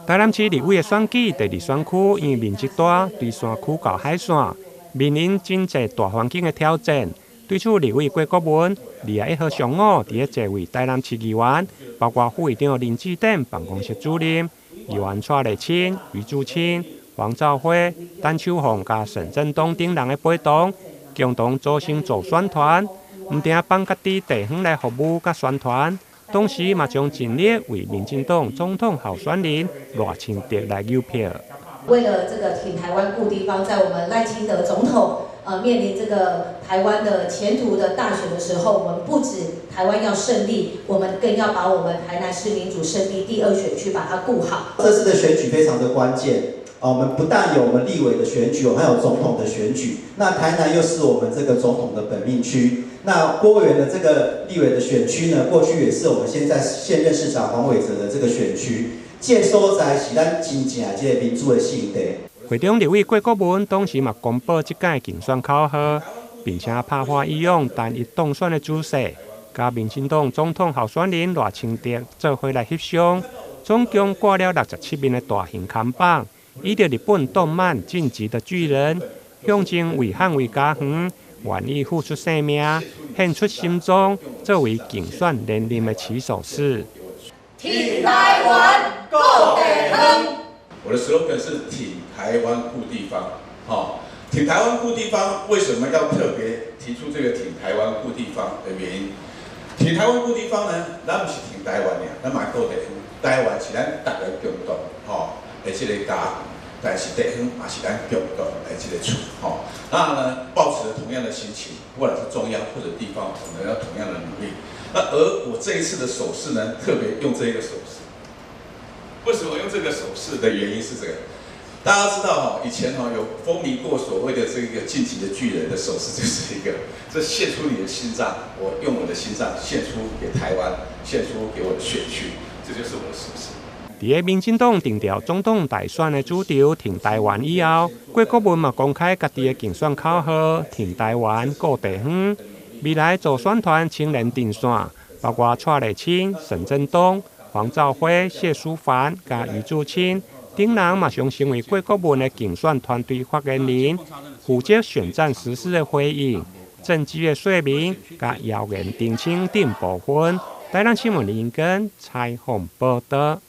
台南市立委的選舉第二選區，因為面積大，對山區到海線，面臨真濟大環境的挑戰。對此，立委郭國文21號上午佇咧座位台南市議員，包括副議長林智典辦公室主任、議員蔡麗清、余竹清、黃兆輝、陳秋鳳佮沈振東等人的陪同，共同組成助選團，毋定幫家己地方來服務佮宣傳，同時嘛將盡力為民進黨總統候選人賴清德來誘票。為了這個挺台灣顧地方，在我們賴清德總統面臨這個台灣的前途的大選的時候，我們不止台灣要勝利，我們更要把我們台南市民主聖地第二選區把它顧好。這次的選舉非常的關鍵，啊，我們不但有我們立委的選舉，我們還有總統的選舉。那台南又是我們這個總統的本命區。那郭委員的這個立委的選區呢，過去也是我們現在現任市長黃偉哲的這個選區。這個所在是咱真正這個民主的聖地。會長立委郭國文當時嘛公布這屆競選口號，並且拍破以往單一當選的姿勢，佮民進黨總統候選人賴清德做伙來翕相，總共掛了67面的大型看板，以著日本動漫《進擊的巨人》，象徵為捍衛家園，願意付出性命，獻出心臟，作為競選連任的起手式。挺台灣，顧地方。我的 slogan 是挺台灣顧地方，哈，挺台灣顧地方，為什麼要特別提出這個挺台灣顧地方的原因？挺台灣顧地方呢，咱毋是挺台灣爾，咱嘛顧地方。台灣是咱逐个共同，吼的這个家，但是地方嘛是咱共同的這个厝，吼。那呢，抱持同樣的心情，不管是中央或者地方，我們要同樣的努力。那而我這一次的手勢呢，特別用這個手勢。為什麼用這個手勢的原因是這個，大家知道哈，以前哈有風靡過所謂的這個進擊的巨人的手勢，就是一個，這獻出你的心臟，我用我的心臟獻出給台灣，獻出給我的選區，這就是我的手勢。佇咧民進黨定調總統大選的主軸挺台灣以後，郭國文嘛公開家己的競選口號挺台灣顧地方，未來助選團青年陣線，包括蔡麗清、沈振東、黃兆輝、謝淑凡、佮余竹清等人嘛，將成為郭國文的競選團隊發言人，負責選戰時事的回應、政績的說明、佮謠言澄清等部分。台南新聞林根採訪報導。